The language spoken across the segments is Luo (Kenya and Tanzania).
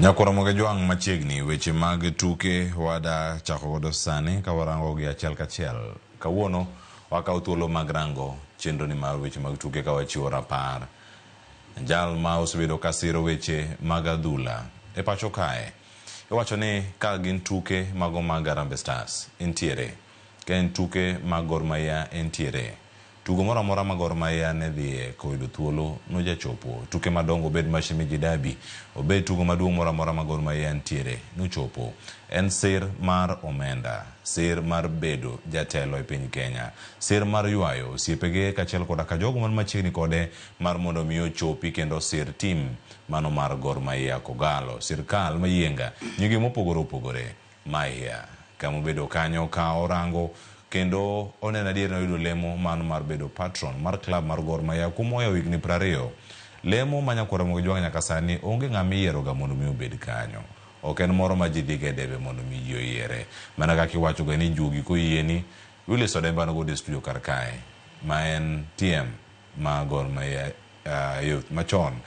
Nyakwar Jwang' machiegni weche mag tuke wada chako godo sani ka warango gi achiel kachiel. Kawuono wakawo thuolo mag rango chenro ni mar weche mag tuke ka wachiwo rapar. Jal ma osebedo ka siro weche mag adhula e pacho kae. Iwacho ni ka gin tuke mago mag Harambee Stars entiere. Ka en tuke mag Gor Mahia entiere. Tugo moro amora ma Gor Mahia ne dhiye koyudo thuolo nojachopo. Tuke madongo obed Mashemeji Derby, obed tugo maduong' moro amora ma Gor Mahia ntiere, nochopo. En sir mar omenda, sir mar bedo jatelo e piny Kenya, sir mar ywayo osiepege kaachiel koda ka jogo man machiegni kode mar mondo mi ochopi kendo sir tim mano mar Gor Mahia Kogalo. Sirkal mayienga, nyinge mopogore opogore. Mahia kama obedo kanyo ka orango kendo oneno adier noyudo lemo mano mar bedo patron mar club mar Gor Mahia kuom ohewo higni 20. Lemo ma nyakwar Ramogi Jwang' nyaka sani onge ng'ama iyiero ga mondo mi obed kanyo. Ok en moro ma ji dhiga e debe mondo mi ji oyiere. Mana kaka iwacho ga ni juogi koyieni, Willis Odemba an godo e studio kar kae ma en TM mar Gor Mahia Youth machon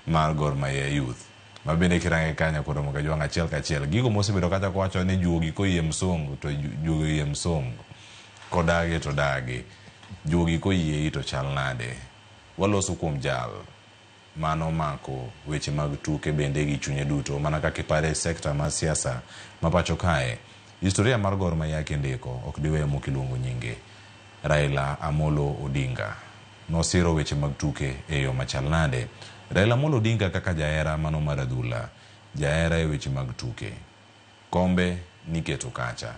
mar Gor Mahia Youth. Ma bende kirange ka nyakwar Ramogi Jwang' achiel kachiel. Gigo mosebedo kacha kowacho ni juogi koyie msungu to juogi oyie msungu. Kodagi to dagi. Juogi koyiei to chal nade? Waloso kuom jal mano mako weche mag tuke bende gi chunye duto mana kaka ipare e sekta mar siasa ma pacho kae. Historia mar Gor Mahia kindiko ok diwe mok iluongo nyinge. Raila Amolo Odinga nosiro weche mag tuke e yo machal nade? Raila Amolo Odinga kaka jahera mano mar adhula, jahera e weche mag tuke. Kombe niketo kacha.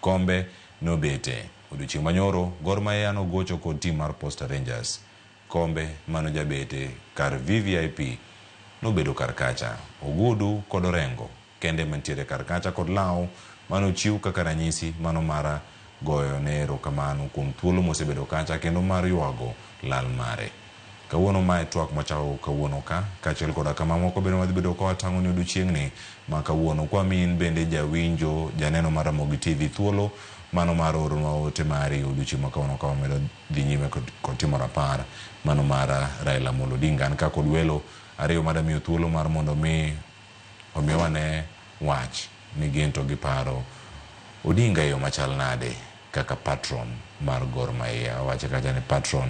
Kombe nobete. Odiochieng' manyoro, Gor Mahia nogocho kod tim mar Posta Rangers. Kombe mano jabete kar VVIP nobedo kar kacha. Ogudu kod Orengo kende mantiere kar kacha kod law manochiw kaka ranyisi mano mar goyo ne erokamano kuom thuolo mosebedo kacha kendo mar ywago lal mare. Kawuono mae twak mwachako kawuono ka, kaachiel koda ka mamoko bende wadhi bedo ka watang'o ni odiochieng'ni ma kawuono. Kwa in bende jawinjo, janeno mar Ramogi TV thuolo mano mar oronwa ote mari odiochieng' ma kawuono ka wamedo dhi nyime kod timo rapar mano mar Raila Amolo Odinga. An ka kod welo ariyo madamiyo thuolo mar mondo mi omiwa ne wach ni gin to giparo Odinga e yo machal nade kaka patron mar Gor Mahia. Wawache kacha ni patron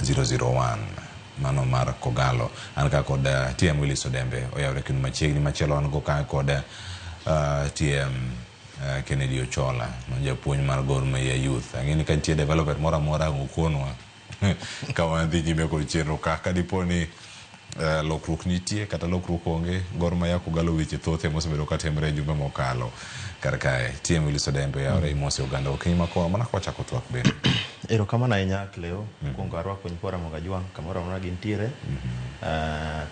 001 mano mar Kogalo. An ka kod TM Willis Odembe oyawre kendo machiegni. Machielo an go ka kod TM Kennedy Ochola, ma japuonj mar Gor Mahia Youth. Ang'e ni ka nitie development moro amora ang' ukonwa ka wadhi nyime kod chenro ka. Ka dipo ni lokruok nitie kata lokruok onge, Gor Mahia Kogalo weche thoth mosebedo ka timre e jumbe mokalo kar kae. TM Willis Odembe oyawre imose oganda okinyi ma koro mana kwachako twak bende. Erokamano ahinya Cleo. Mokwongo arwako nyikwa Ramogi Ajwang' kamoro amora gintiere.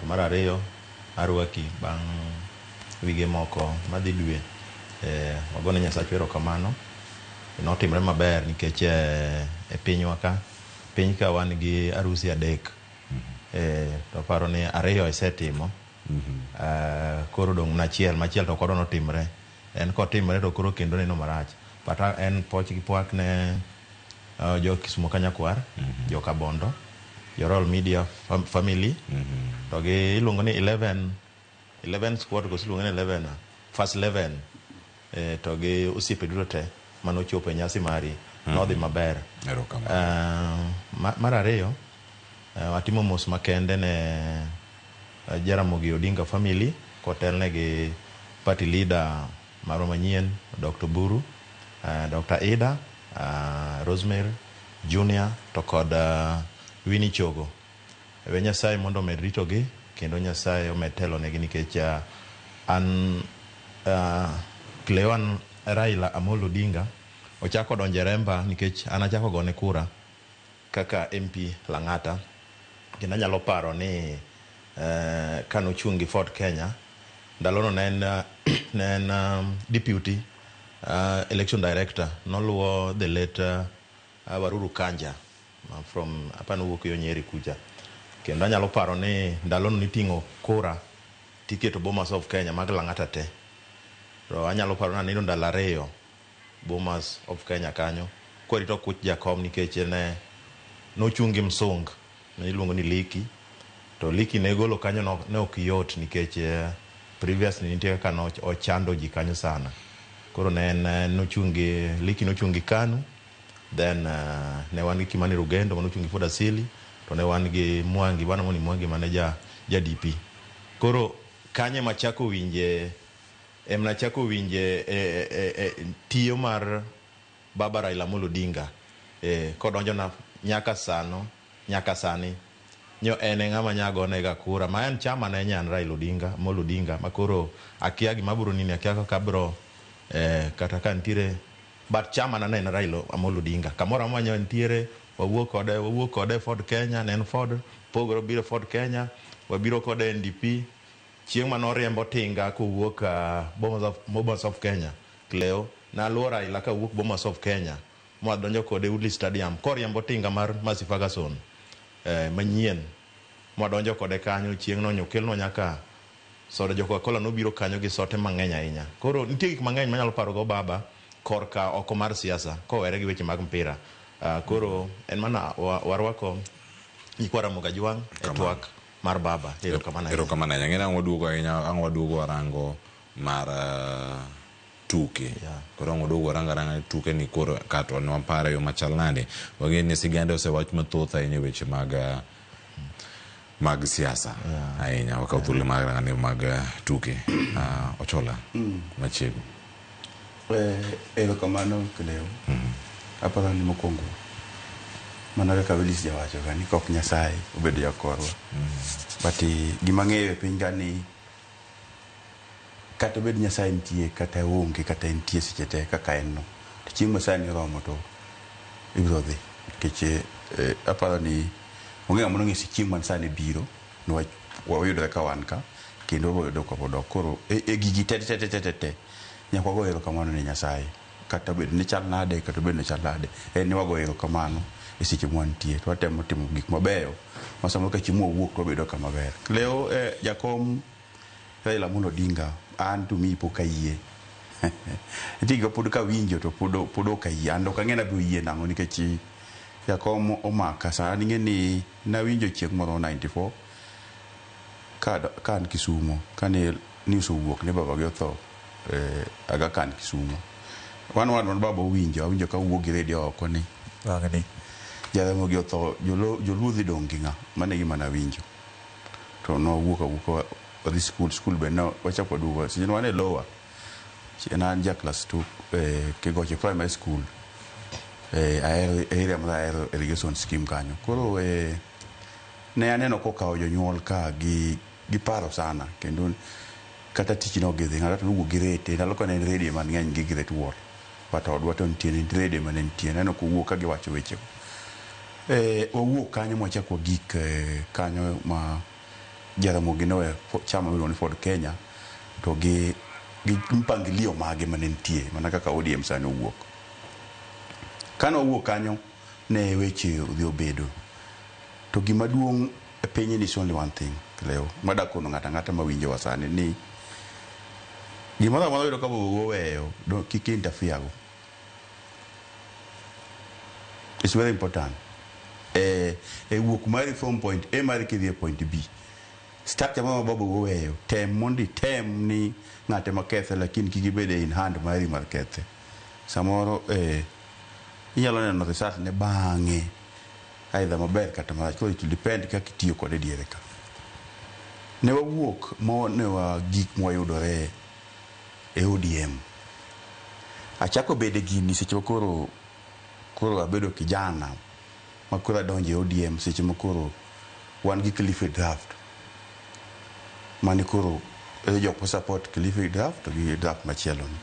To mar ariyo arwaki bang' wige moko madhi dwe. Wagone Nyasachwa erokamano. Notimre maber nikech e pinywa ka, piny ka wan gi arusi adek. To aparo ni ariyo isetimo. Koro odong' mana achiel, machiel to ok wadwa notimre. En kotimre to koro kendo neno marach. But en poch gi pwak ne jo Kisumo ka Nyakwar, jo Kabondo, jo Royal Media Family, to gi iluongo ni 11 11 squad koso iluongo ni 11 first 11 to gi osiepe duto te manochopo e nyasi mari nodhi maber. Erokamano. Mar ariyo atimo mos makende ne Jaramogi Odinga family kotelne gi party leader marwa manyien Dr. Buru, Dr. Ida, Rosemary Junior to kod Winnie Chogo. We Nyasaye mondo omed ritogi kendo Nyasaye omed telonegi nikech an Cleo an Raila Amolo Odinga ochako donjo e remba nikech an achako gone kura kaka MP Lang'ata kendo anyalo paro ni kanochung' gi Ford Kenya ndalono ne en deputy election director noluwo the late Waruru Kanja from apani owuok yo Nyeri kucha kendo anyalo paro ni ndalono niting'o kura tiketo Bomas of Kenya mag Lang'ata te to anyalo paro ni anindo ndalo ariyo Bomas of Kenya kanyo kwarito kuch jakom nikech ne nochung' gi msung ne iluongo ni Liki to Liki ne golo kanyo ne ok yot nikech Previously nitie kaka ochando ji kanyo sana. Koro ne en nochung' gi Liki, nochung' gi KANU, then ne wan gi Kimani Rugendo manochung' gi Ford Asili, to ne wan gi Mwangi Bwana Moni Mwangi mane ja DP. Koro kanyo ema chako winje, em nachako winje e tiyo mar baba Raila Amolo Odinga kodonjo na nyaka sano, nyaka sani nyo en e ng'ama nyagonega kura ma en chama ne nyan Raila Odinga Amolo Odinga. Makoro akia gima biro nini, akia kaka abiro kata ka nitiere, but chama na ne en Raila Amolo Odinga. Kamoro amora nyo nitiere, wawuok kode Ford Kenya, ne en Ford pogore biro Ford Kenya, wabiro kode NDP. Chieng' manoriembo tinga kowuok Bomas of Kenya, Cleo naluwo Raila kawuok Bomas of Kenya mwadonjo kode Woodley Stadium koriembo tinga mar Massey Ferguson manyien, mwadonjo kode kanyo. Chieng' no nyokelnwa nyaka soda, jo Coca-Cola nobiro kanyo gi sote mang'eny ahinya. Koro nitie gik mang'eny manyalo parogo baba korka oko mar siasa kowere gi weche mag mpira. Koro en mana warwako nyikwa Ramogi Ajwang' e twak mar baba. Erokamano ahinya. Erokamano ahinya. Ng'e ni ang' waduogo ahinya, ang' waduogo warango mar tuke. Koro ang' waduogo warango aranga tuke ni koro kato ne waparo e yo machal nade. Wang'e ni sigande osewach mathoth ahinya e weche mag siasa ahinya. Wakaw thuolo mar rango ni mag tuke. Ochola machiegni. Erokamano Cleo. Aparo ni mokwongo mana kaka Willis jawacho ga ni kok Nyasaye obedo jakorwa. But gima ang'eyo e piny ka ni kata obed Nyasaye nitie kata onge, kata entie seche te kaka en no, to chieng' ma sani oromo to ibiro dhi nikech aparo ni onge ng'ama nong'eyo chieng' man sani biro niwach wayudore ka wan ka kendo wayudo ka wadok. Koro e gigi te te te te te te nyaka wago erokamano ne Nyasaye, kata obed ni chal nade, kata obed ni chal nade, en ni wago erokamano e seche mwantie to watemo timo gik mabeyo ma samoro ka chieng' mwawuok to wabedo kama ber. Leo jakom Raila Amolo Odinga, an to mi pok ayie. Nitie gima pod kawinjo to pod ok ayie. An ok ang'e ni abiro yie nang'o nikech jakom omaka. Sani ing'e ni nawinjo chieng' moro 94 ka an Kisumo kane news owuok ni baba gi otho Aga Khan Kisumo. Wan baba owinjo, awinjo ka wuok gi redio oko ni wang'ni Jaramogi otho, joluo dhi dong' gi ng'a? Mano e gima nawinjo. To nwawuok awuoka wadhi skul, skul be ne wachako waduogo. Seche ne wan e lower, ne an ja class 2 Kigoche Primary School. Ahero area mar Ahero irrigation scheme kanyo. Koro ne aneno kokawo jonyuol ka gi paro sana kendo kata tich ne ok gidhi. Ng'ato nowuok gi rete, ndalo ka ne en radio mang'eny gi Great Wall. But odwa to nitie ne radio mane nitie. Aneno kowuok ka giwacho wechego. Wawuok kanyo mwachako wagik kanyo ma Jaramogi noweyo chama miluongo ni Ford Kenya to gi mpangilio mage mane nitie mana kaka ODM sani owuok. Kane wawuok kanyo ne weche odhi obedo. To gima duong' e pinyni is only one thing, Cleo, mada kono ng'ato ang'ata mawinjowa sani ni gimoro amora yudo ka baba oweyo, kik interfere go. It's very important. E wuok mari from point A mari kidhi e point B. Structure ma baba oweyo, tem mondo item ni ng'ate ma kethe, lakini kik ibed in hand mari mar kethe. Samoro inyalo neno result ne bang'e either maber kata marach. Koro it will depend kaka itiyo kode diere ka. Ne wawuok ma ne wagik mwayudore e ODM. Achako bedo e gini seche ma koro abedo kijana ma koro adonjo e ODM, seche ma koro wan gi Kilifi draft mane koro e jok ma support Kilifi draft to gi draft machielo ni.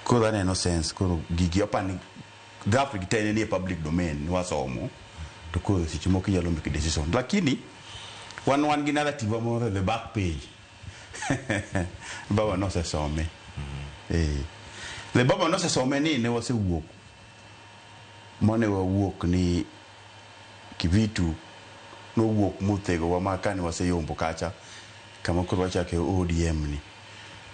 Koro aneno sense koro gigi apani draft gi te ne nie public domain, wasomo to koro seche moko inyalo make decision, lakini wan gi narrative moro e the back page. Baba nosesome. The baba nosesome ni ne wasewuok mane wawuok ni Kivitu nowuok mothegowa ma kane waseyombo kacha kama koro wachake ODM ni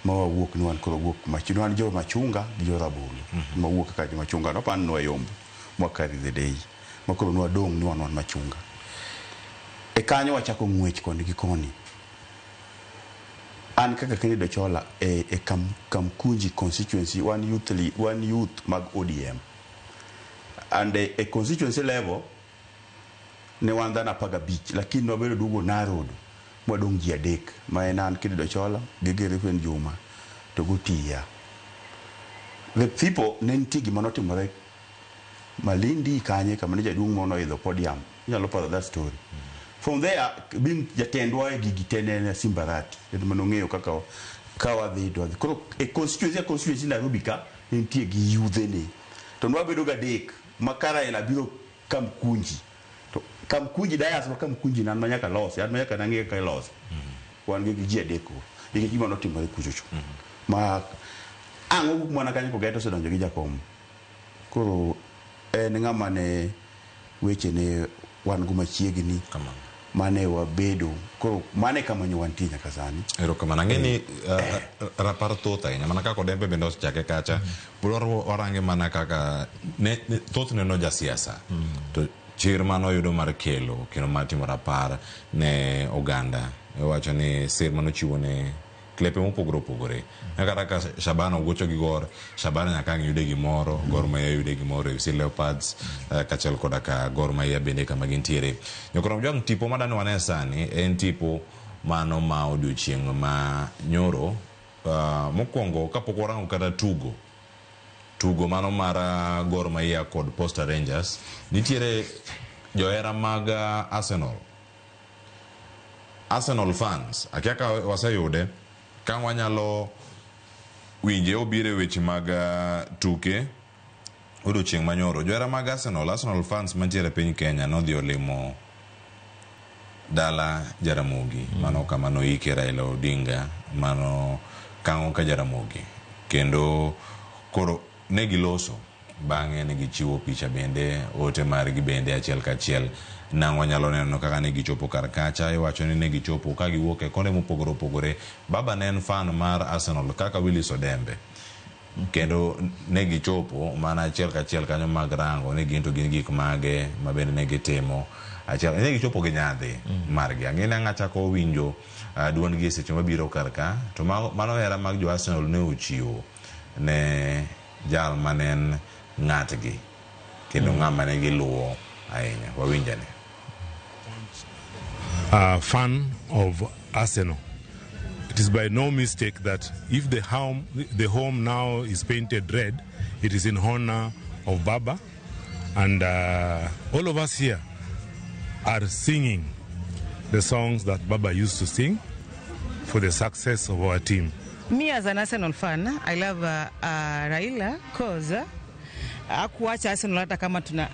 ma wawuok ni wan koro wuok ne wan jo machunga gi jo rabolo mawuok kaka jo machunga no pan nwayombo mwa carry the day ma koro nwadong' ni wan machunga e kanyo. Wachako ng'wech koni gi koni. An kaka Kennedy Ochola e Kamkunji constituency, wan youth, wan youth mag ODM. And e constituency level ne wan dhano 15, lakini wabedo duogo narrowed mwadong' ji 3, ma en an Kennedy Ochola gi Griffin Juma to gotiya. The people ne nitie gima notimore Malindi kanye kama ne jaduong' moro noidho podium. Inyalo paro that story. From there, being jatendwa e gigi te ne en Simba Arati. En manong'eyo kaka ka wadhi to wadhi. Koro e constituency Nairobi ka ne nitie gi yudhe ne. To nwabedo ga 3 ma ka Raila biro Kamkunji. To Kamkunji dayas ma Kamkunji nan ma nyaka losi, an ma nyaka nang'e kaka iloso. Wan gi ji 3 go. Nikech gima notimore kuchocho. Ma ang' owuok mana kanyo kogeto osedonjo gi jakom. Koro en ng'ama ne weche ne wan go machiegni. Mane wabedo. Koro mane kama nyo wantie nyaka sani. Erokamano. Ang'e ni rapar thoth ahinya mana kaka Odembe bende osechake kacha. Pod warange mana kaka thoth neno jasiasa. To chir mane oyudo mar kelo kendo mar timo rapar ne oganda. Iwacho ni sir mane ochiwo ne klepe mopogore opogore. Kata ka Shabana ogocho gi Gor, Shabana nyaka ang' yude gimoro, Gor Mahia yude gimoro, FC Leopards, kaachiel koda ka Gor Mahia bende kama gintiere. Nyokoro Jwang', tipo madani wane sani en tipo mano ma odiochieng' ma nyoro. Mokwongo kapok warango kata tugo mano mar Gor Mahia kod Posta Rangers, nitiere johera mag Arsenal. Arsenal fans, akia ka waseyude, ka wanyalo winje obiro e weche mag tuke odiochieng' manyoro. Johera mag Arsenal, Arsenal fans mantiere e piny Kenya nodhi olimo dala Jaramogi, mano kama noike Raila Odinga, mano kang'o ka Jaramogi. Kendo koro ne giloso, bang'e ne gichiwo picha bende, ote margi bende achiel kachiel. Nang' wanyalo neno kaka ne gichopo kar kacha, iwacho ni ne gichopo ka giwuok e konde mopogore opogore. Baba ne en fan mar Arsenal kaka Willis Odembe. Kendo ne gichopo mana achiel kachiel kanyo mag rango ni gin to gin gik mage ma bende ne gitimo. Achiel, ne gichopo gi nyadhi margi. Ang'e ni ang' achako winjo duondgi e seche mabiro kar ka, to mano hera mag jo Arsenal ne ochiwo ne jal mane en ng'atgi kendo ng'ama ne giluwo ahinya. Wawinjane. A fan of Arsenal. It is by no mistake that if the home now is painted red, it is in honor of Baba, and all of us here are singing the songs that Baba used to sing for the success of our team. Me as an Arsenal fan, I love Raila because hakuacha Arsenal hata kama tuna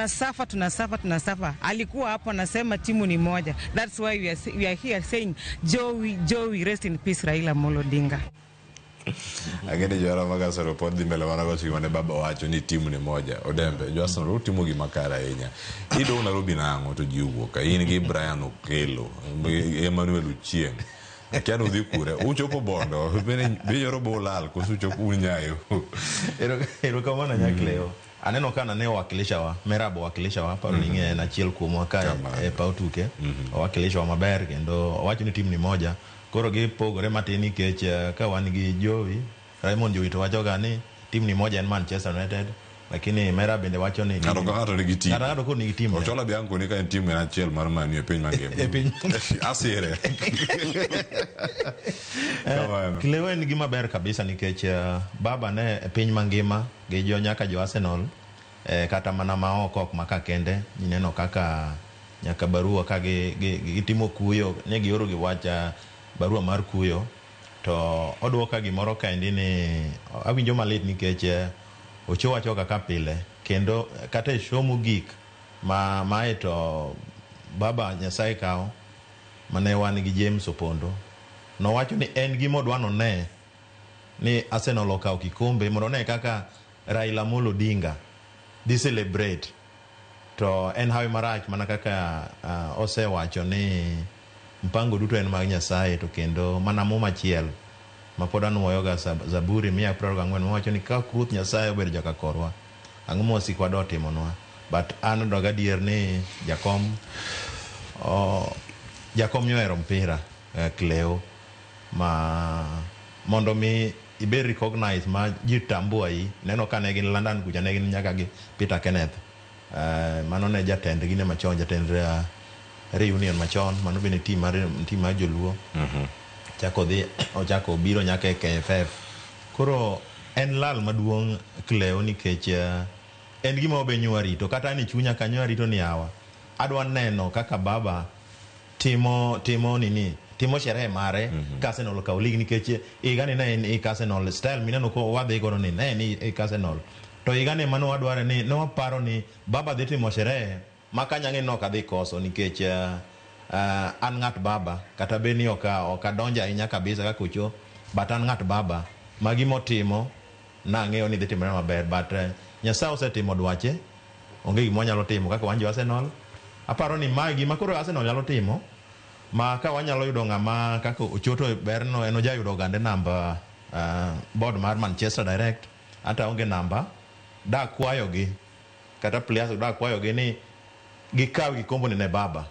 suffer, tuna suffer, tuna suffer. Alikuwa hapo anasema timu ni moja. That's why we are here saying Joey, Joey, rest in peace Raila Amolo Odinga. Agende johera mag Arsenal pod dhi mbele mana wacho gima ne baba wacho ni timu ni moja. Odembe, jo Arsenal utimo gima kare ahinya. Idong' Nairobi nang'o to ji owuok ka. In gi Brian Okello, Emmanuel Ochieng'. Akia ni udhi kure. Uchopo Bondo, bende nyoro bo ulal koso uchopo un Nyayo. Erokamano Nyakleo. Aneno ka ne owakilisha wa, Merab owakilisha wa, paro ni en achiel kuomwa ka e paw tuke. Owakilisha wa maber kendo owacho ni timu ni moja. Koro gipogore matin nikech ka wan gi Jowi, Raymond Jowi to wacho ga ni timu ni moja en Manchester United, lakini Merab bende wacho ni ng'ato ka ng'ato nigi team. Ng'ato ka ng'ato koro nigi team. Ochola Bianco ni ka en team en achiel mar Man U e piny mangima. E piny Asire. Kamano. Cleo en gima ber kabisa nikech baba ne e piny mangima gi jo nyaka jo Arsenal, kata mana ma oko ok maka kende, ineno kaka nyaka barua ka gitimo kuyo, ne gioro gi wach barua mar kuyo, to oduoka gimoro kaendi ni awinjo malit nikech Ocho wacho kaka pile kendo kata e show mogik ma mae to baba Nyasaye kawo mane wan gi James Opondo nowacho ni en gima odwa none ni Arsenal okawo kikombe mondo one kaka Raila Amolo Odinga dhi celebrate. To en hawi marach mana kaka osewacho ni mpango duto en mag Nyasaye, to kendo mana muma achiel ma pod anuoyoga Zaburi 124 mawacho ni ka Ruoth Nyasaye obedo joka korwa, ang'o ma wasikwa do timonwa? But an to gadier ni jakom nyohero mpira, Cleo. Ma mondo mi ibed recognized ma ji tambua yi. Neno ka ne gin London kucha ne gin nyaka gi Peter Kenneth. Mano ne jatend gine machon, jatend reunion machon, mano bende team mar joluo. Chako dhi ochako biro nyaka e KFF. Koro en lal maduong' Cleo nikech en gima wabe nyo warito kata an e chunya kanyo arito ni yawa adwa neno kaka baba timo nini timo sherehe mare ka Arsenal okawo league nikech higani ne en hik Arsenal style mineno ko wadhi godo ni ne en hik Arsenal to higani mano wadware ni ne waparo ni baba dhi timo sherehe ma kanyang'e ni ok adhi koso nikech an ng'at baba kata bed ni ok adonjo ahinya kabisa kaka Ocho but an ng'at baba ma gimotimo nang'eyo ni dhi timore maber but Nyasaye osetimo dwache onge gima wanyalo timo kaka wan jo Arsenal aparo ni mae gima koro Arsenal nyalo timo ma ka wanyalo yudo ng'ama kaka Ochoto berno en oja yudo gande namba board mar Manchester Direct anta onge namba da kwayogi kata players da kwayogi ni gikaw gikombo ni ne baba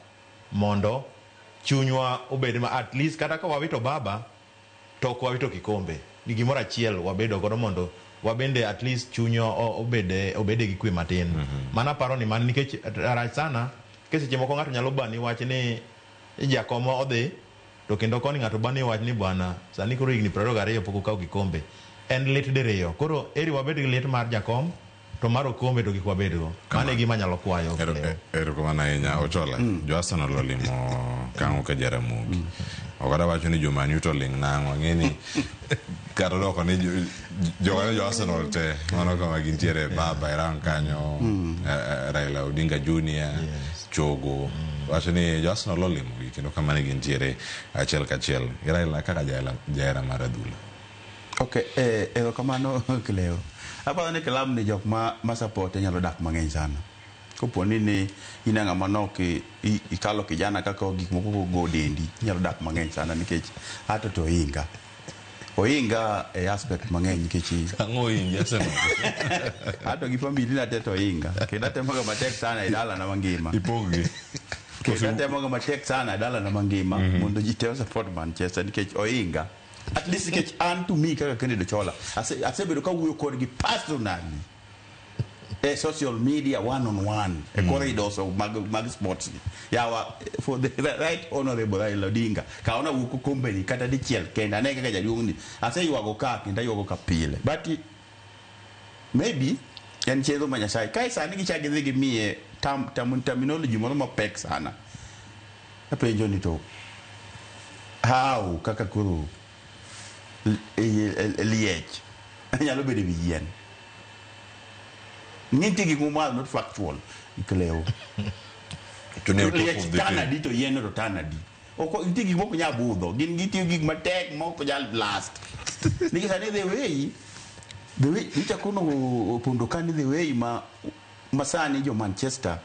mondo chunywa obed ma at least kata ka wawito baba to ok wawito kikombe ni gimoro achiel wabedo godo mondo wabende at least chunywa obede gi kwe matin. Mano aparo ni mano nikech rach sana ke seche moko ng'ato nyalo bani wach ni jakom odhi to kendo koni ng'ato bani wach ni bwana sani koro higni 22 pok okaw kikombe en lit diriyo koro eri wabed gi lit mar jakom to mar okombe to kik wabedgo mano e gima anyalo kwayo. Cleo. Erokamano ahinya Ochola. Jo Arsenal olimo kang'o ka Jaramogi. Ok adwa wacho ni jo Man U to ling' nang'o. Ang'e ni kata doko ni joga ni jo Arsenal te mano kama gintiere baba Iran kanyo Raila Odinga Junior Chogo wacho ni jo Arsenal olimo gi kendo kama ne gintiere achiel kachiel. Raila kaka jahera mar adhula. Ok, erokamano Cleo. Aparo ni club ni jok ma support nyalo dak mang'eny sana. Kopo ni in ng'ama nok ikalo kijana kaka gik moko go dendi, inyalo dak mang'eny sana nikech ato to oinga. Oinga e aspect mang'eny nikech Ang'o ingi Arsenal? ato gi family na te to oinga. Kendo atemoga matek sana e dalana mangima. Ipog gi. Kendo atemoga matek sana e dalana mangima mondo ji te support Manchester nikech oinga. At least nikech an to me kaka Kennedy Ochola asebedo kawuoyo kodgi personally e social media one on one e corridors of mag sports gi. Yawa for the right honorable Raila Odinga kaona wuok company kata dichiel kende ane kaka jaduong' ni aseywago ka kendo aywago ka pile but maybe en chenro ma Nyasaye kae sani gichak gidhi gimiye terminology moro mapek sana apenjo ni to how kaka koro liech nyalo bedo e wi yien nitie gik moko not factual Cleo. To ne top liech of the tan team. Adi to yien to tan adi ok nitie gik moko nyal budho gin gitiyo gik matek ma ok nyal last nikech sani the way nyicha kono opondo ka ni the way ma sani jo Manchester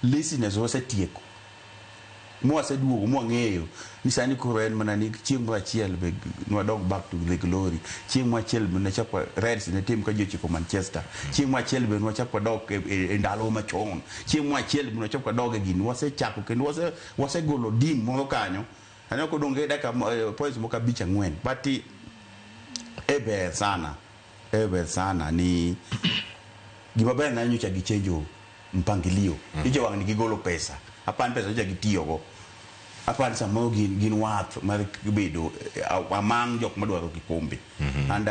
laziness osetieko mwaseduogo mwang'eyo ni sani koro en mana ni chieng' moro achiel be nwadog back to the glory chieng' moro achiel be nwachak Reds ne tim ka ji ochiko Manchester chieng' moro achiel be nwachak wadok e ndalo machon chieng' moro achiel be nwachak wadog e gini wasechako kendo wasegolo dim moro kanyo aneno kodong' gi dakika points moko abich ang'wen but e ber sana e ber sana ni gima ber na nyocha gichenjo mpangilio nyocha wang' ni gigolo pesa apan pesa nyocha gitiyogo apan samoro gin wath mar bedo among jok madwaro kikombe and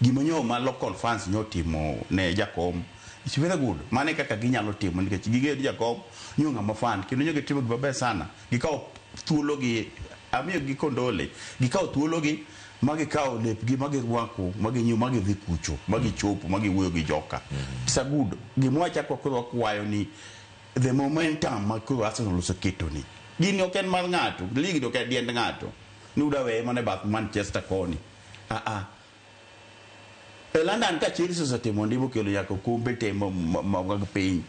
gima nyo ma local fans nyo timo ne jakom it's very good mano e kaka ginyalo timo nikech ging'eyo ni jakom nyo ng'ama fan kendo nyo gitimo gima ber sana gikawo thuologi amiyo gi kondole gikawo thuologi ma gikawo lepgi ma girwako ma ginyiewo ma gidhi kucho ma gichopo ma giwuoyo gi joka it's a good gima wachako koro wakwayo ni the momentum ma koro Arsenal oseketo ni gini ok en mar ng'ato league ni ok en diend ng'ato ni uda weye mana e bath Manchester koni ah ah e London ka Chelsea osetimo ndi mokelo nyaka okombe te mag piny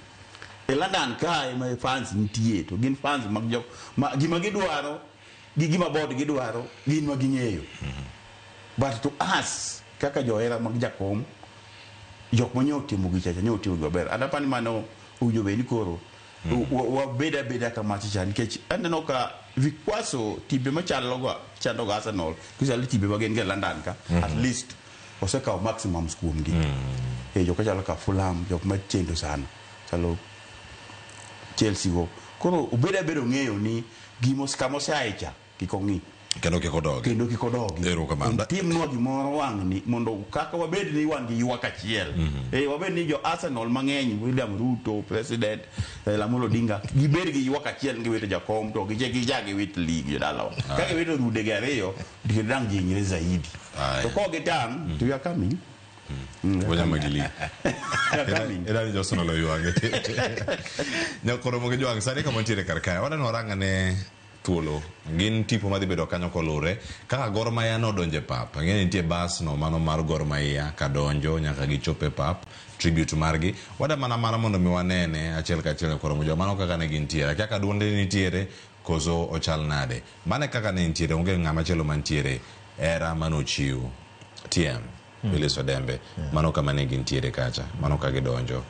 e London ka ema fans nitie to gin fans mag jok ma gima gidwaro gi gima board gidwaro gin ma ging'eyo but to us kaka johera mag jakom jok ma nyo otimo gichacha nyo otimo maber an apani mano owinjo bed ni koro wabed abeda kamacha cha nikech aneno ka vikwaso timbe machalo go. chando ga Arsenal especially timbe ma gin go e London ka at least osekawo maximums kuomgi. Jok machalo ka Fulham, jok machendo sana chalo Chelsea go. Koro obed abedo ng'eyo ni gimo kama oseaye cha kik ong'i Kendo kik odogi. Kendo kik odogi. Erokamano. Timnwa gimoro wang'ni mondo kaka wabed ni wan gi ywak achiel. Wabed ni jo Arsenal mang'eny, William Ruto, President Raila Amolo Odinga, gibed gi ywak achiel giwito jakom to giche gicha giwit league jodalawa. Ka giwito rude gi ariyo, to kendo dang' ji hinyre zaidi. To kok gitang', to we are coming. Wanyama gi league. We are coming. Eda ni Arsenal oywage. Nyakoromo gi jwang' sani kama ntiere kar kae. Wadwa ni warang ane thuolo. Gin tipo madhi bedo kanyo kolure kaka Gor Mahia nodonjo e pap. Ang'e ni nitie bus no mano mar Gor Mahia kadonjo nyaka gichop e pap. Tribute margi. Wada mana mana mondo mi wanene achiel kachiel Nyakoromo jwang'. Mano kaka ne gintiere. Akia ka duonde nitiere koso ochal nade. Mano e kaka ne nitiere. Onge ng'ama chielo mantiere. Era manochiw. TM. Phyllis Odembe. Mano kama ne gintiere kacha. Mano ka gidonjo.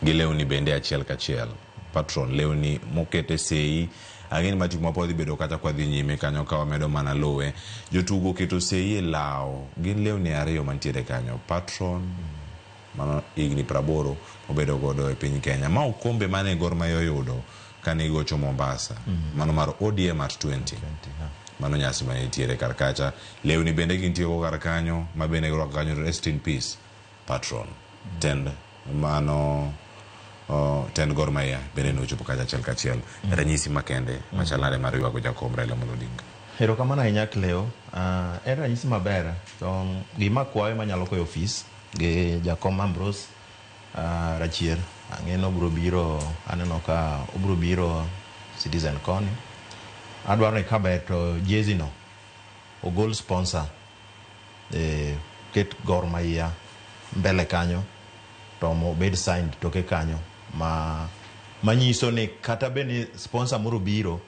Gi lewni bende achiel kachiel. Patron lewni mokete sei. Ang'e ni matipo mapod dhi bedo kacha kwa dhi nyime kanyo ka wamedo mana luwe. Jotugo oketo sei e law. Gin lewni ariyo mantiere kanyo. Patron mano higni 80 obedo godo e piny Kenya. Ma okombe mane Gor Mahia oyudo kane gigocho Mombasa. Mano mar ODM at 20. Mano nyasi mane nitiere kar kacha. Lewni bende gintiyo go kar kanyo ma bende girwako kanyo rest in peace patron. Tend mano tend Gor Mahia bende nochopo kacha achiel kachiel. Ranyisi makende machal nade mar ywago jakom Raila Amolo Odinga. Erokamano ahinya Cleo. En ranyisi maber to gima kwayo manyalo kwayo ofis gi jakom Ambrose Rachier ang'e ni obiro biro aneno ka obiro biro Citizen koni. Adwaro ni kaber to jezi no ogol sponsor ket Gor Mahia mbele kanyo to obed signed toke kanyo ma manyiso ni kata bed ni sponsor moro biro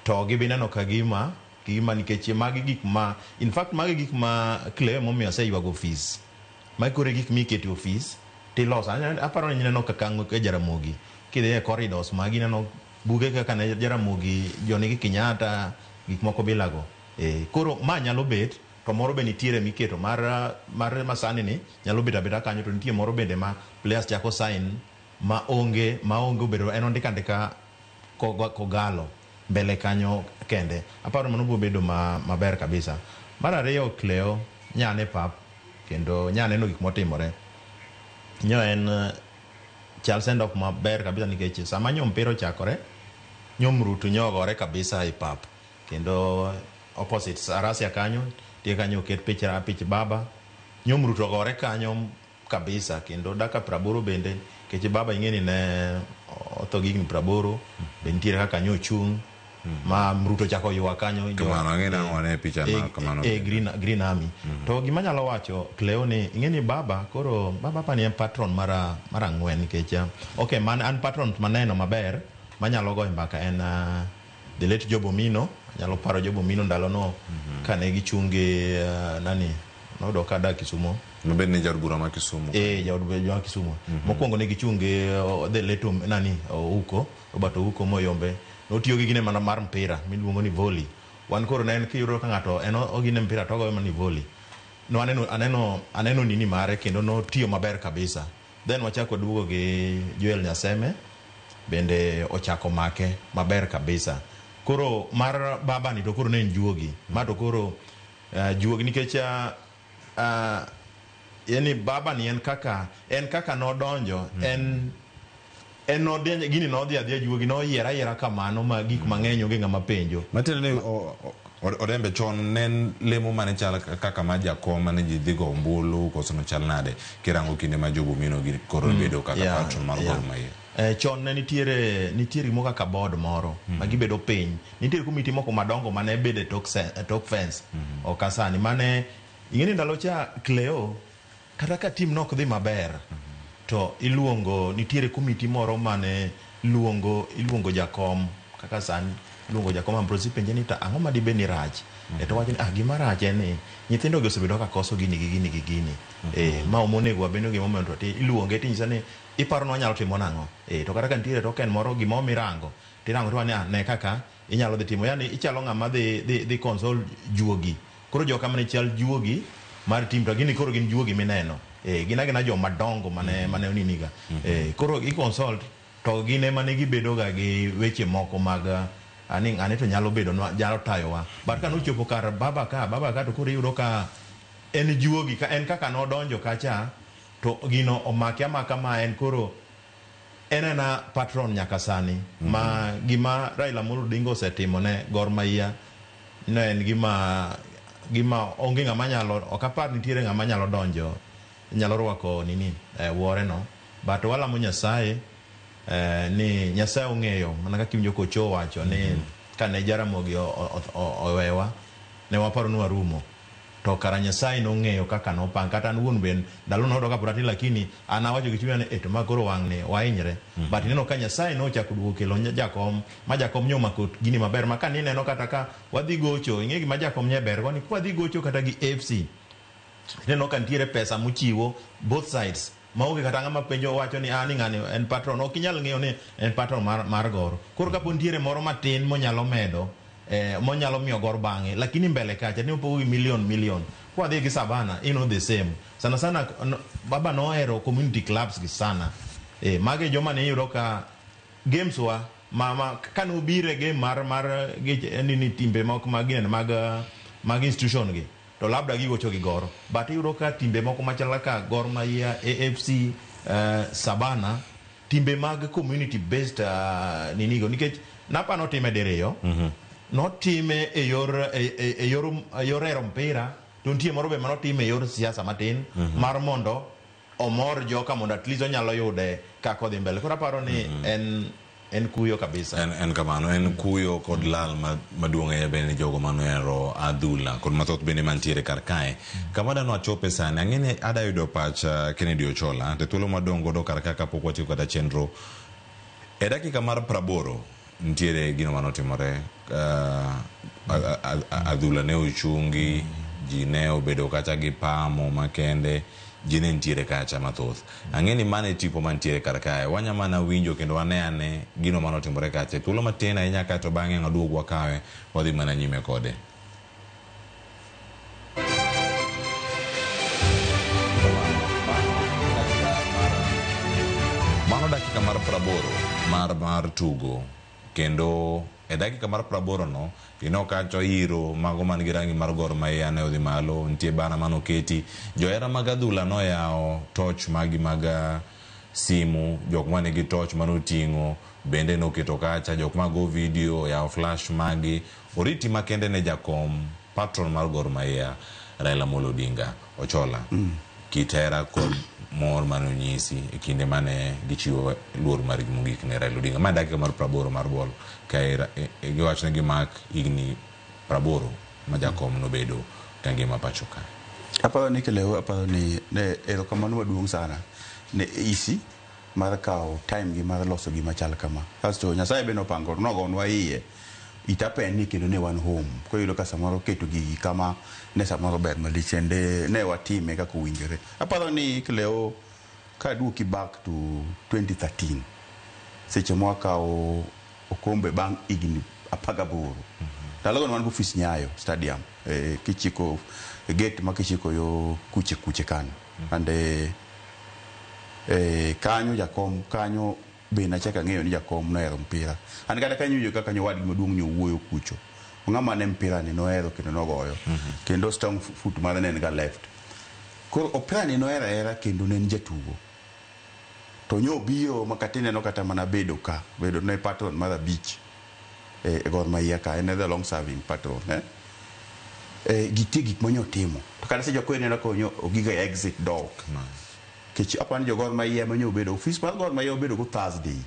to gibineno ka gima nikech magi gik ma in fact magi gik ma Cleo momiyo aseywago ofis. Magi koro e gik mikete ofis tiloso. Aparo ni ineno kaka e Jaramogi kidhi e corridors magi ineno buge kaka ne Jaramogi Jomo Kenyatta gik moko bilago. Koro ma nyalo bet to moro be nitiere miketo mar masani ni nyalo bet abeta kanyo to nitie moro bende ma players chako sign ma onge obedo en ondika andika kogalo mbele kanyo kende. Aparo mano biro bedo maber kabisa. Mar ariyo Cleo nyane pap kendo nyaneno gik motimore. Nyo en chal send off maber kabisa nikech sama nyo mpira ochakore nyo mrutu nyogore kabisa e pap kendo opposite Arasia kanyo tie kanyo oket pich baba nyo mrutu ogore kanyo kabisa kendo dakika 80 bende nikech baba ing'eni ne otho gi higni 80 be nitiere kaka nyo ochung' ma mruto chako ywak kanyo Kamano ang'e nang'o wane picha ma kamano. Green Army. To gima anyalo wacho Cleo ni ing'eni baba koro baba pani en patron mar ang'wen nikech okay man an patron maneno maber manyalo goyo mbaka en the late Job Omino. Anyalo paro Job Omino ndalo no kane gichung' gi nani noyudo ka adak Kisumo. Mabed ni jaod bura ma Kisumu. Jaod bura ma Kisumu. Mokwongo ne gichung' gi the late nani Ouko, Robert Ouko Moyombe. Notiyo gi gine mana mar mpira miluongo ni volley. Wan koro ne en kiyudo ka ng'ato en ogine mpira to ogoyo mana ni volley. No aneno nini mare kendo notiyo maber kabisa. Then wachako duogo gi Joel Nyaseme bende ochako make maber kabisa. Koro mar baba ni to koro ne en juogi. Ma to koro juogi nikech yani baba ni en kaka nodonjo en nodonjo gini nodhi adhiya juogi noyiera yiera kamano ma gik mang'eny onge ng'ama penjo. Matiende ni Odembe chon ne lemo mane chal kaka ma jakom mane ji dhi go ombulu koso nochal nade kirango kinde ma Job Omino gi koro bedo kaka patron mar Gor Mahia. Chon ne nitiere gimoro kaka board moro ma gibedo piny. Nitiere komiti moko madongo mane bedo e tok fence. Ok asani mane ing'e ni ndalo cha Cleo kata ka team nok dhi maber to iluongo nitiere komiti moro mane iluongo jakom kaka sani iluongo jakom Ambrose ipenje ni to ang'o madibed ni rach. To wacho ni gima rach en ni nyithindo gi osebedo ka koso gini gi gini gi gini. Ma omonego wabedo gi momento to iluonge tinyise ni iparo ni wanyalo timo nang'o. To kata ka nitiere token moro gima omirango tirango to ne kaka Inyalo dhi timo, yani ichalo ng'ama dhi console juogi. Koro joka mane chal juogi mar team to gini koro gin juogi mineno. Gin agina joma dongo mane oniniga. Koro i consult to gin ema ne gibedo ga gi weche moko mag ani ng'ane to nyalo bedo nyalo tayowa. But ka nochopo kar baba ka to koro iyudo ka en juogi ka en kaka nodonjo kacha to gino omake amaka ma en koro en ena patron nyaka sani. Ma gima Raila Amolo Odinga osetimo ne Gor Mahia ne en gima onge ng'ama nyalo, ok apar nitiere ng'ama nyalo donjo, nyalo rwako nini wuore no. But walamo Nyasaye ni Nyasaye ong'eyo mana kaka iwinjo kocho wacho ni kane Jaramogi owewa ne waparo ni warumo, to kara Nyasaye nong'eyo kaka nopang. Kata an wuon ben ndalo noyudo kapod atin, lakini an awacho gi chunya ni to ma koro wang'ni wahinyre. But ineno ka Nyasaye nochako duogo kelo jakom, ma jakom nyomako gini maber, ma ka nineno kata ka wadhi gocho, ing'e gima jakom nye ber go ni kwadhi gocho kata gi AFC, ineno ka nitiere pesa mochiwo both sides maonge kata ng'ama penjo wacho ni ni ng'ani en patron. Ok inyal ng'eyo ni en patron mar Gor. Koro kapo nitiere moro matin monyalo medo, monyalo miyo Gor bang'e, lakini mbele kacha ne opogo gi million. Kwadhi gi Savana, you know the same. Sana sana no, baba nohero community clubs gi sana. Mage joma ne iyudo ka games wa ma kane obiro e game mar nini timbe moko mag ginene mag institution gi, to labda gigocho gi Gor. But iyudo ka timbe moko machal kaka Gor Mahia, AFC, Savana, timbe mag community based ninigo, nikech Napa notime diriyo. Notime e yor e yor hero mpira, to nitie moro be manotime e yor siasa matin mar mondo omor joka mondo at least onyalo yude kaka odhi mbele. Koro aparo ni en kuyo kabisa. En kamano, en kuyo kod lal maduong' ahinya bende ni jogo manohero adhula kod mathoth bende mantiere kar kae. Kama dano achope sani, ang'e ni ada yudo pach Kennedy Ochola, to thuolo madong' godo kar ka kapok watieko kata chenro. E dakika mar 80 nitiere gino manotimore, adhula ne ochungi, ji ne obedo kacha gi pamo makende, ji ne nitiere kacha mathoth. Ang'e ni mano e tipo mantiere kar kae. Wanya mana winjo kendo wane ane gino manotimore kacha. Thuolo matin ahinya kae to bang'e waduog wakawe wadhi mana nyime kode. Mano dakika mar 80 mar tugo, kendo e dakika mar 80 no ineno kacha iro mago man gi rangi mar Gor Mahia ne odhi malo, nitie bana manoketi, johera mag adhula noyawo toch magi mag simu, jok manigi toch manoting'o bende noketo kacha, jok mago video oyawo flash magi, oriti makende ne jakom patron mar Gor Mahia Raila Amolo Odinga. Ochola, kit hera kod mor mane onyisi e kinde mane gichiwo luor margi mogik ne Raila Odinga. Ma dakika mar 80 mar bol ka giwacho ni gimak higni 80 ma jakom nobedo ka ngima pacho ka. Aparo ni Kileo, aparo ni ne erokamano maduong' sana ne EC mar kawo time gi mar loso gima chal kama. Kasto Nyasaye be nopango nogonwa iye itapen ni kendo ne wan home. Koro iyudo ka samoro keto gigi kama ne samoro ber malich ende ne watime kaka owinjore. Aparo ni Kileo kaduoki back to 2013 seche mwakawo okombe bang' higni 18. Ndalogo ne wan go ofis Nyayo Stadium, kichiko gate ma kichiko yo kuche kanyo. And kanyo jakom kanyo be nachako ang'eyo ni jakom nohero mpira. An kata kanyo winjo kaka nyowadgi maduong' nyowuoyo kucho. Ng'ama ne mpira ni nohero kendo nogoyo. Kendo strong foot mare ne en ga left. Koro opira ni nohero ahera kendo ne en jatugo. To nyobiro ma kata ineno kata mana bedo ka, bedo ne patron mar 5 e Gor Mahia ka, en the long serving patron, Gitie gik manyotimo. To kata seche moko ineno ka ogiga exit door. Kech apani jo Gor Mahia manyo obedo, ofis mar Gor Mahia obedo go Thursday.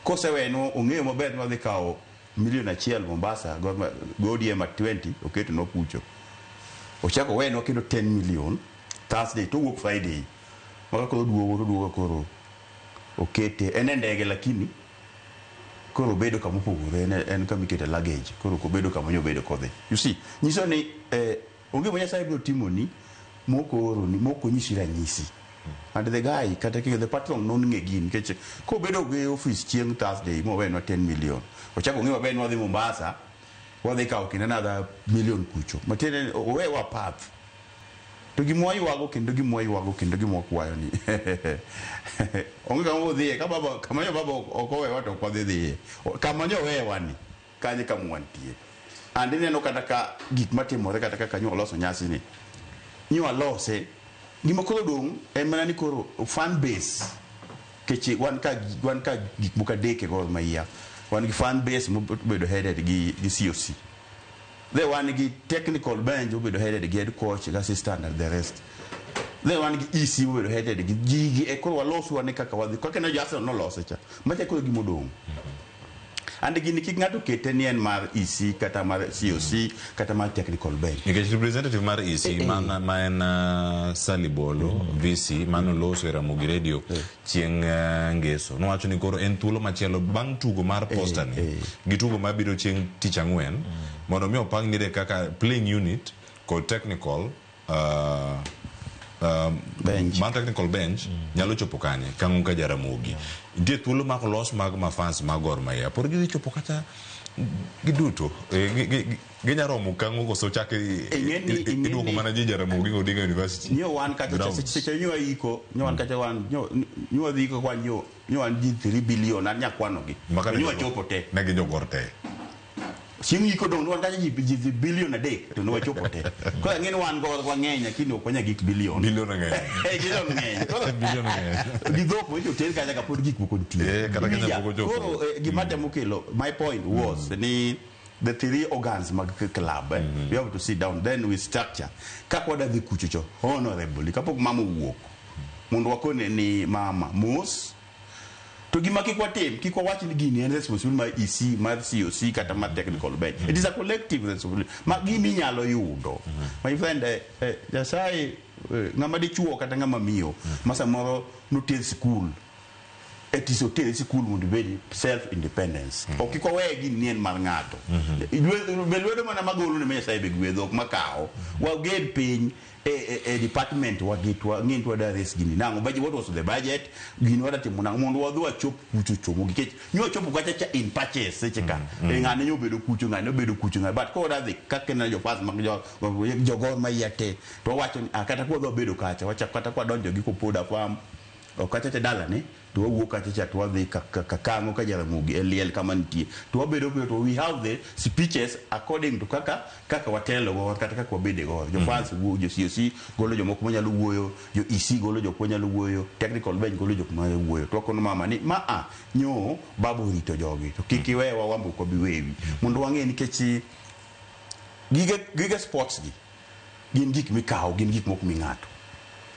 Kosewenwa ong'eyo maber ni wadhi kawo milion 1 Mombasa, Gor Mahia, go ODM at 20, oketo nwa kucho. Ochako owenwa kendo 10 million Thursday to owuok Friday. Maka koro duogo to duogo koro okete en e ndege lakini koro obedo kama opogore, en kama ikete luggage, koro ok obedo kama obedo kodhi. You see, nyiso ni onge gima Nyasaye biro timoni mok ooroni, mok onyisi ranyisi. And the guy kata the patron nong'e gini nikech kobedo gi office chieng' Thursday mowenwa 10 million. Ochako ng'e maber ni wadhi Mombasa, wadhi kawo kendo another million kucho. Matiende owewa path. To gima waywago kendo gima waywago kendo gima wakwayo ni onge kama wadhiye ka baba kama nyo baba ok owewa to ok wadhi dhiye. Kama nyo owewa ni kanye kama wantie. And ineno kata ka gik matimore kata kaka nyo waloso nyasi ni. Nyo walose gima koro dong' en mana ni koro fan base keche wan ka gik moko adek e Gor Mahia. Wan gi fan base mobedo headed gi COC. Then wan gi technical bench mobedo headed gi head coach gi assistant and the rest. Then wan gi EC mobedo headed gi gigi e koro walosu wane kaka wadhi kaka ne jo Arsenal nolose cha. Macha koro gimodong'. And gini kik ng'ato kete ni en mar EC kata mar COC kata mar technical bench. Nikech representative mar EC ma en Sally Bolo VC mano loso e Ramogi Radio chieng' ngeso nowacho ni koro en thuolo machielo bang' tugo mar posta ni gi tugo mabiro chieng' tich ang'wen mondo mi opang nire kaka playing unit kod technical bench. Mar technical bench nyalo chopo kanye kang'o ka Jaramogi nitie thuolo mar los mag mafans mag Gor Mahia pod gidhi chopo kata giduto ginyalo romo kang'o koso chak iduoko mana ji Jaramogi Odinga University nyo wan kata seche nyo iko nyo wan kata wan nyo dhi ko kwan nyo wan ji 3 billion an nyakwano gi nyo chopo te ne gi jogor te chieng' iko dong' wan kata ji billion 3 to nwachopo te. Koro ang'e ni wan go wang'eny lakini ok wanyal gik billion. Billion ng'eny. Billion ng'eny. Billion ng'eny. Gi dhok mocho ter kacha ka pod gik moko nitie. Kata Kenya pok ochopo. Koro gima temo kelo my point was ni the three organs mag club we have to sit down then we structure. Kaka wadhi kuchocho honorably kapok mama owuok mondo wakone ni mama mos. To gima kik watim, kik wawach ni gini en responsibility mar EC, mar COC kata mar technical bench. It is a collective responsibility. Ma gimi nyalo yudo. My friend, Nyasaye ng'ama dichuo kata ng'ama miyo ma samoro noter sikul. It is oter sikul mondo ibed self independence. Ok kik wawe gini ni en mar ng'ato. Be lwedo mana magolo ne Nyasaye be gwedho ok makawo. Waged piny e department wagitwa ng'in to wadwa raise gini nang'o budget, what was the budget gini wadwa timo nang'o mondo wadhi wachop kucho chomo nikech nyo chopo kacha cha in patches seche ka ng'ane nyo bedo kucho ng'ane obedo kucho ng'ane but koro wadhi kaka ne jofas mag jo Gor Mahia te to wawacho ni kata kwa wadhi bedo kacha wachak kata kwa donjo gi Kopoda farm ok kacha cha dalane to wawuok kacha cha to wadhi Kakang'o ka Jaramogi e liel kama nitie to wabedo to we have the speeches according to kaka watelo go kata kaka wabede go jofans wuoyo jo COC golo jomoko manyalo wuoyo jo EC golo jok manyalo wuoyo technical bench golo jok manyalo wuoyo to wakono mama ni ma nyo babu rito jogi to kik iwewa wambo ok wabi wewi mondo wang'e nikech gige sports gi gin gik mikawo gin gik mok mi ng'ato.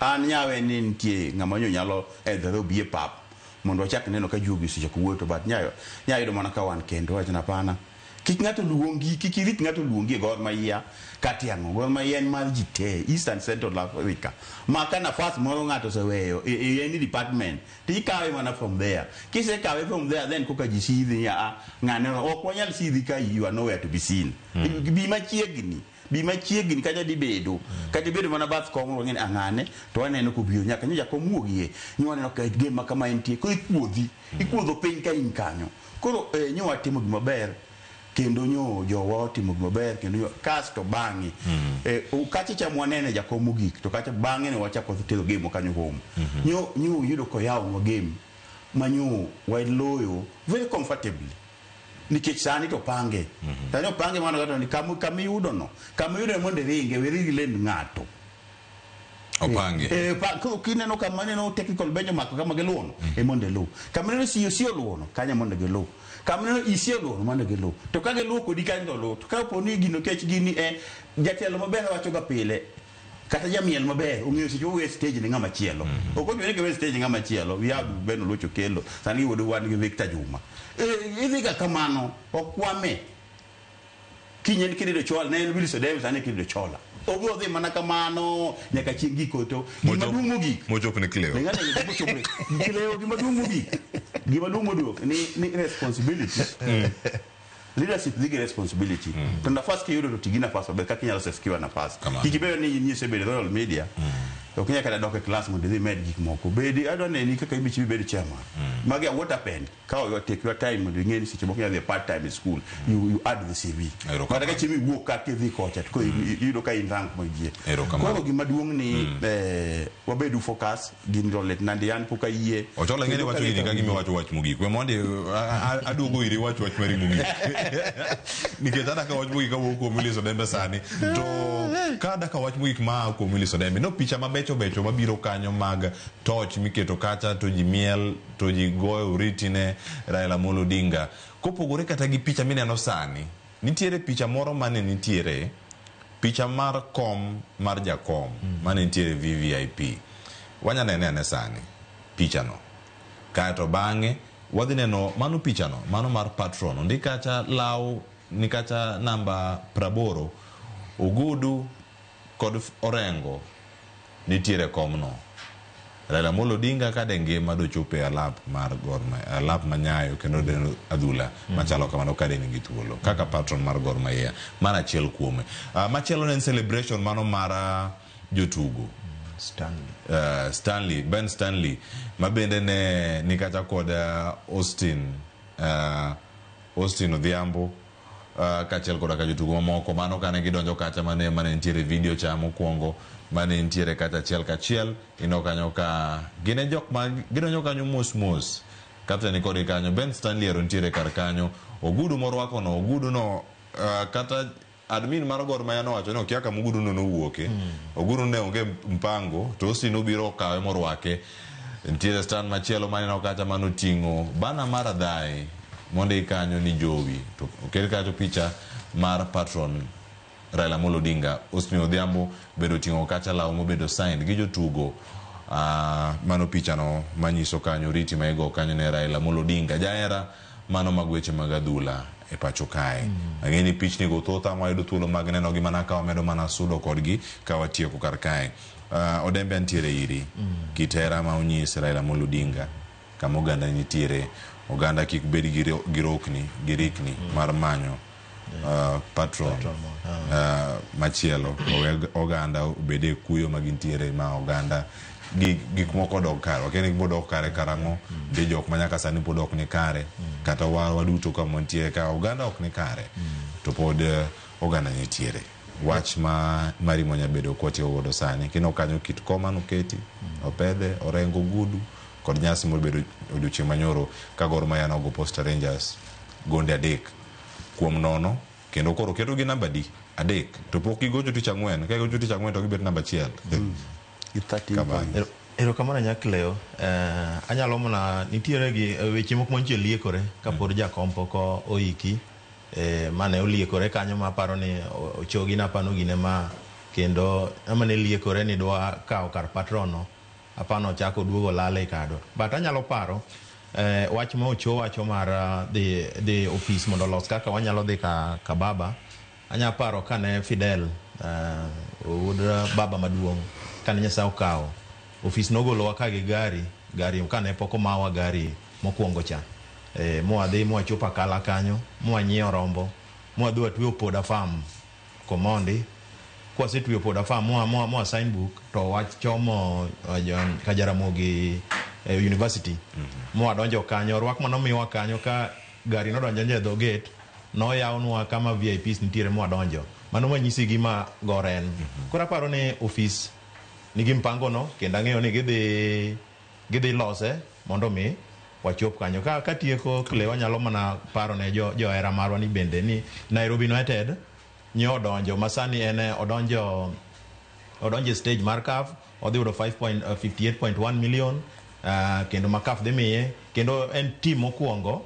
An nyawe ni nitie ng'ama nyo nyalo edhore obi e pap mondo wachak neno ka juogi osechako wuoyo to but nyayo yudo mana ka wan kendo wacho hapana. Kik ng'ato luongi, kik irit ng'ato luongi e Gor Mahia kata ang'o. Gor Mahia en mar ji te, East and Central Africa. Ma ka nafas moro ng'ato oseweyo e any department to ikawe mana from there. Kisekawe from there then koka ji sidhi ni ng'ane ok wanyal sidhi ka you are nowhere to be seen. Bi machiegni. Bi machiegni kata dibedo. Kata ibedo mana bath kom wang'e ni ang'ane to waneno kobiro nyaka nyo jakom wuogie. Nyo waneno ka game ma kama entie. Koro ikuodhi. Ikuodho piny ka in kanyo. Koro nyo watimo gima ber kendo nyo jowa otimo gima ber kendo nyo kasto bang'e kacha cha mwanene jakom mogik to kacha bang'e ne wachako tero game kanyo home. Nyo yudo koyawo game ma nyo waloyo very comfortably. Nikech sani to pange. Sani opange mano kata ni kama iyudo no. Kama iyudo mondo iringe, weri lend ng'ato. Opange. Kineno kama neno technical bench omako kama giluwono, e mondo iluw. Kama neno COC oluwono, kanyo mondo giluw. Kama neno EC oluwono, mondo giluw. To ka giluwo kodi kanyo to luw. To ka opo ni gino kech gini jatelo maber wacho ga pile. Kata jamiel maber ong'eyo seche owe stage ne ng'ama chielo. Ok ochuno ni kiwe stage ng'ama chielo. We have Ben Oluoch Okello. Sani wuod wan gi Victor Juma. Idhi ga kamano okwame. Kinyen kidido chola ne en Wilson Davis sani kidido chola. Obiro dhi mana kamano nyaka chieng' giko to gima duong' mogik. Mochop ne Cleo. Ne Cleo gima duong' mogik. Gima duong' mogik ni responsibility. Leadership dhi gi responsibility. To nafas kiyudo to ti gi nafas maber kaka inyalo secure nafas. Kik ibedo ni nyiso bedo Royal Media. Ok inyal kata dok e klas mondo idhi med gik moko. Bedi adwa neni kaka ibich ibed chairman. Magi what happened? Kaw your take your time mondo ing'e ni seche moko inyalo dhi part time e school. You add the CV. Erokamano. Kata ka chieng' iwuok ka kidhi kocha to koro iyudo ka in rank moyie. Erokamano. Koro gima duong' ni wabedu focus gin rolet nandi an pok ayie. Ochola ing'e ni wacho gini ka gima iwacho wach mogik. We mondi aduogo iri wach wach mari mogik. Nikech adaka wach mogik kawuok kuom Willis Odembe sani. To ka adaka wach mogik ma kuom Willis Odembe, no picha mabecho becho mabiro kanyo mag toch miketo kacha to ji miel to ji goyo oriti ne Raila Amolo Odinga. Kopogore kata gi picha mineno sani, nitiere picha moro mane nitiere picha mar kom mar jakom mane nitiere VVIP. Wanya nene ane sani picha no. Kaeto bang'e wadhi neno mano picha no, mano mar patron. Ondik kacha law ni kacha namba 80 Ogudu kod Orengo nitiere komno. Raila Amolo Odinga kade ngima dochopo e alap mar Gor Mahia, alap manyayo kendo deno adhula machalo kamano kade nigi thuolo kaka patron mar Gor Mahia. Mano achiel kuome. Machielo ne en celebration mano mar jotugo. Stanley. Stanley, Ben Stanley ma bende ne nikacha kod Austin Austin Odhiambo kaachiel koda ka jotugo mamoko. Mano kane gidonjo kacha mane nitiere video cha mokwongo mane nitiere kacha achiel kachiel ineno kanyo ka gin e jok ma gidonjo kanyo mos mos. Captain ni kodgi kanyo, Ben Stanley ero nitiere kar kanyo. Ogudu morwako no, ogudu no kata admin mar Gor Mahia nowacho ni okia kama ogudu no nowuoke. Ogudu ne onge mpango to Austin obiro okawe morwake. Nitiere stand machielo maneno kacha manoting'o bana mar Adhai mondik kanyo ni Jowi. To oket kacha picha mar patron Raila Amolo Odinga. Austin Odhiambo bende oting'o kacha law mobedo signed gi jotugo. Mano picha no manyiso kanyo riti ma igo kanyo ne Raila Amolo Odinga. Jahera mano mag weche mag adhula e pacho kae. Ang'e ni pichni go thoth ang' wayudo thuolo mag neno gi mana ka wamedo mana sudo kodgi ka watieko kar kae. Odembe antiere iri. Kit hera ma onyis Raila Amolo Odinga kama oganda nitiere, oganda kik bed gi rokni, gi rikni mar manyo patron machielo. Oganda obed e kuyo ma gintiere ma oganda gik moko odok kare. Wakia ni gibodok kare karang'o. Nitie jok ma nyaka sani pod ok ni kare. Kata waduto kama wantiere ka oganda ok ni kare. To pod oganda nitiere. Wach ma mari monya bedo kwatiyo godo sani. Kineno kanyo kit koma noketi, opedhe, Orengo Ogudu kod nyasi mobedo odiochieng' manyoro ka Gor Mahia nogo Posta Rangers gonde 3-0 kendo koro keto gi namba di 3 to pok gigocho tich ang'wen. Ka gigocho tich ang'wen to gibet namba 1. Gi 13 points. Erokamano Nyakleo. Anyalo mana nitiere gi weche moko mantie liekore kapod jakom pok oiki. Mane oliekore kanyo maparo ni ochogi napano gine ma kendo ama ne liekore ni dwa kawo kar patron no apano ochako duogo lale kado. But anyalo paro wach ma Ocho wacho mar dhi ofis mondo olos kaka wanyalo dhi ka baba. Anyalo paro kane Fidel wuod baba maduong' kane Nyasaye okawo ofis nogolowa ka gi gari kane pok omawa gari mokwongo cha. Mwadhi mwachopo Akala kanyo mwanyiewo rombo mwadhi watweyo Poda Farm Komondi. Kwasetweyo Poda Farm mwa sign book to wachomo Kajaramogi University. Mwadonjo kanyo rwak manomiwa kanyo ka gari nodonjo e dho gate noyawnwa kama VIPs nitiere mwadonjo. Mano manyisi gima Gor en. Koro aparo ni ofis nigi mpango no kendo ang'eyo ni gidhi lose mondo mi wachop kanyo. Ka tieko Clay wanyalo mana paro ne johera marwa ni bende ni Nairobi United nyo odonjo ma sani en odonjo e stage mar CAF odhi yudo 58.1 million kendo ma CAF dhi miye kendo en team mokwongo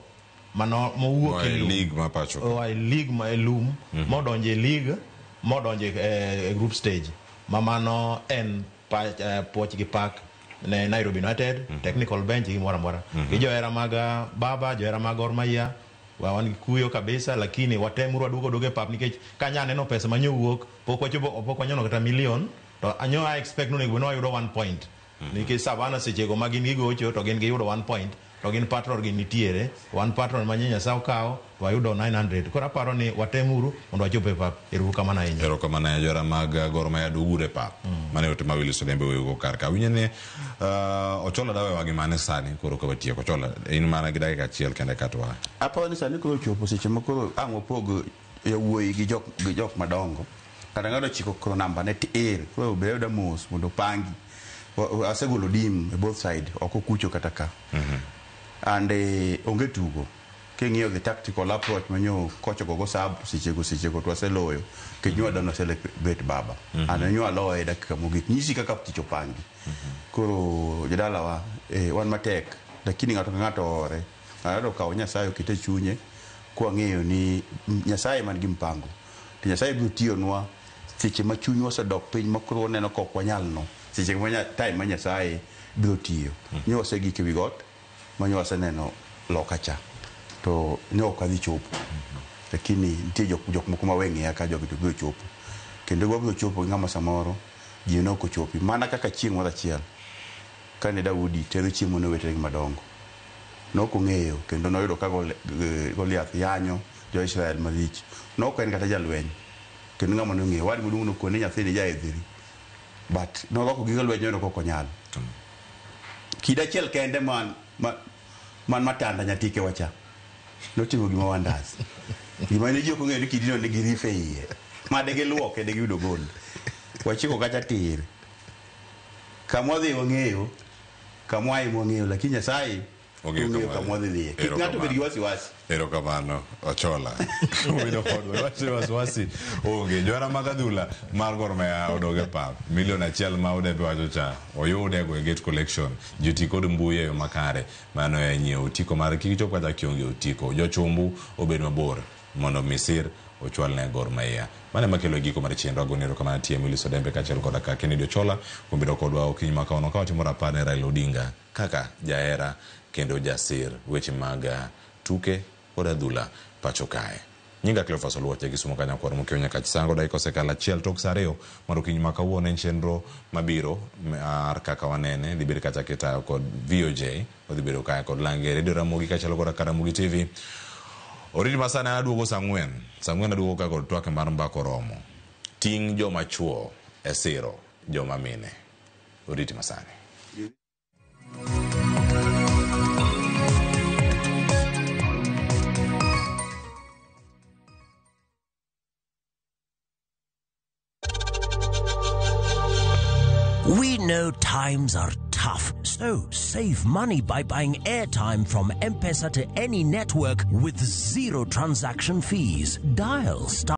mano mowuok e league ma pacho oa e league ma e lum modonjo e league modonjo e group stage ma mano en puoch gi pak ne Nairobi United technical bench gi moro amora. Gi johera mag baba, johera mag Gor Mahia wan gi kuyo kabisa lakini watemuru waduogo duogo e pap nikech kanya neno pesa manyo wuok pok wachopo pok wanyono kata million to anyo I expect ni onego wayudo 1 point. Nikech Savannah sechego ma gin gigocho to gin giyudo 1 point to gin patron gi nitiere wan patron ma Nyasaye okawo to wayudo 900 koro aparo ni watemuru mondo wachop e pap. Ero uru kamano ahinya. Erokamano ahinya johera mag Gor Mahia duguru e pap. Mano e ote ma Willis Odembe wego kar ka. Winjo ni Ochola dawewa gi mane sani koro ka watieko. Ochola in mana gi dakika achiel kende ka to wa. Aparo ni sani koro ochopo seche ma koro ang' wapog yawuoyi gi jok madongo. Kata ng'ato ochiko koro namba ne tir. Koro bed abeda mos mondo opangi. Asegolo dim e both side, oko kucho kata ka. And onge tugo. King'iyo the tactical approach manyo kocha gogo sab sechego to waseloyo. Nikech nyo wadwa celebrate baba. And nyo aloye e dakika mogik. Nyisi kaka tich opangi. Koro jodalawa, wan matek. Lakini ng'ato ka ng'ato oore. Ng'ato okaw Nyasaye okete e chunye. Kwang'eyo ni Nyasaye man gi mpango. To Nyasaye biro tiyonwa seche ma chunywa osedok piny ma koro waneno ka ok wanyal no. Seche ma time ma Nyasaye biro tiyo. Nyo wasegik ewi got ma nyo waseneno loka cha. To nyo ok adhi chopo. Lakini nitie jok moko ma weng'iya ka jogi to biro chopo. Kendo wabiro chopo gi ng'ama samoro ji ne ok ochopi. Mana kaka chieng' moro achiel kane Daudi tero chiemo ne owetene madongo. Nok ong'eyo kendo noyudo ka Goliath yanyo jo-Israel malich. Nok en kata jalweny. Kendo ng'ama nong'eyo. Owad maduong' nokone nyathini jaidhiri. But norwako gige lweny noyudo ka ok onyal. Kinde achiel kende man matanda nyatike wacha. Notimo gima wonders. Gima ne ji ok ong'eyo ni kidino nigi rif e iye. Ma de giluoke de giyudo gol. Wachiko kacha tir. Kamwadhi wang'eyo, kamwae wang'eyo, lakini Nyasaye ong'eyo kamwadhi dhiye. Kik ng'ato bed gi wasiwasi. Erokamano, Ochola. Obedo kodwa. Wach wasiwasi onge. Johera mag adhula mar Gor Mahia odog e pap. Milion 1 ma Odembe wacho cha oyude go e gate collection. Ji oti kod mbui e yo makare. Mano e nyiewo otiko mar kik chop kata kionge otiko. Jochumbu obed mabor mondo misir ochwal ne Gor Mahia. Mano ema kelo giko mar chenro. Agoni erokamano TM Willis Odembe kaachiel koda ka Kennedy Ochola kuom bedo kodwa okinyi ma kawuono ka watimo rapar ne Raila Odinga kaka jahera kendo jasir weche mag tuke kod adhula pacho kae. Nyinga Cleophas Oluoch ja Kisumo ka nyakwar Mokio Nyakach Sango. Dakika osekalo 1 tok saa 2 mar okinyi ma kawuono en chenro mabiro mar kaka wanene dhi bedo kacha kitayo kod VOJ odhi bedo kae kod Lange Radio Ramogi kaachiel kod Ramogi TV. Oriti masani aduogo saa 4. Saa 4 aduogo ka kod twak mar mbaka oromo. Ting' joma chuo e siro joma mine. Oriti masani. We know times are tough, so save money by buying airtime from M-Pesa to any network with 0 transaction fees. Dial star